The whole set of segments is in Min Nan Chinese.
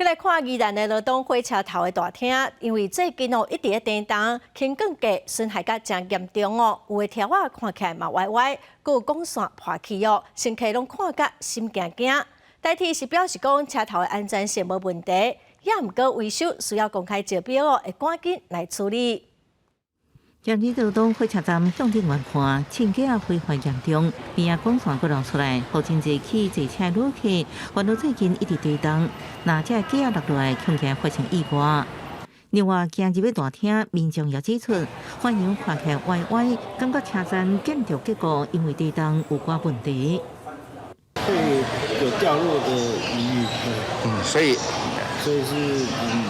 閣來看宜蘭的羅東火車頭的大廳，因為最近哦一直咧地動，輕鋼架損害甲誠嚴重哦，有的柱仔看起來嘛歪歪，閣有鋼線破去哦，乘客攏看甲心驚驚。台鐵是表示講車頭的安全性無問題，也毋過維修需要公開招標哦，會趕緊來處理。今日羅東火車站向頂遠看，輕架毀壞嚴重，邊仔鋼線閣露出來，予真濟去坐車旅客煩惱最近一直地動，若這架落落來，恐驚發生意外。另外，行入去大廳，民眾也指出，橫梁看起來歪歪，感覺車站建築結構因為地動有寡問題。會有掉落的疑慮，所以是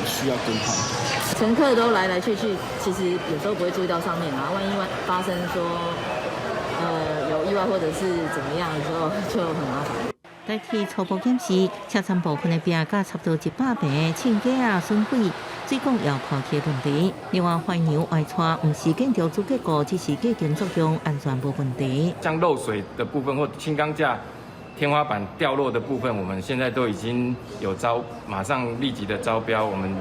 需要更換。乘客都來來去去，其實有時候不會注意到上面啊，萬一發生說，有意外或者是怎麼樣的時候，就很麻煩。台鐵初步檢視，車站部分的壁佮差不多100坪輕架仔損毀，水管也破去問題。另外，橫梁歪斜，毋是建築主結構，只是隔間作用，安全無問題。像漏水的部分或輕鋼架天花板掉落的部分，我們現在都已經有招，馬上立即的招標，我們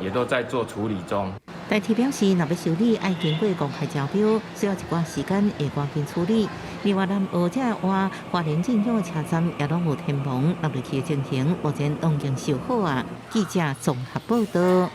也都在做處理中。台鐵表示，若欲修理，愛經過公開招標，需要一寡時間，會趕緊處理。另外，南澳這外花蓮鎮的車站也攏有天棚落落去的情形，目前攏已經修好啊。記者綜合報道。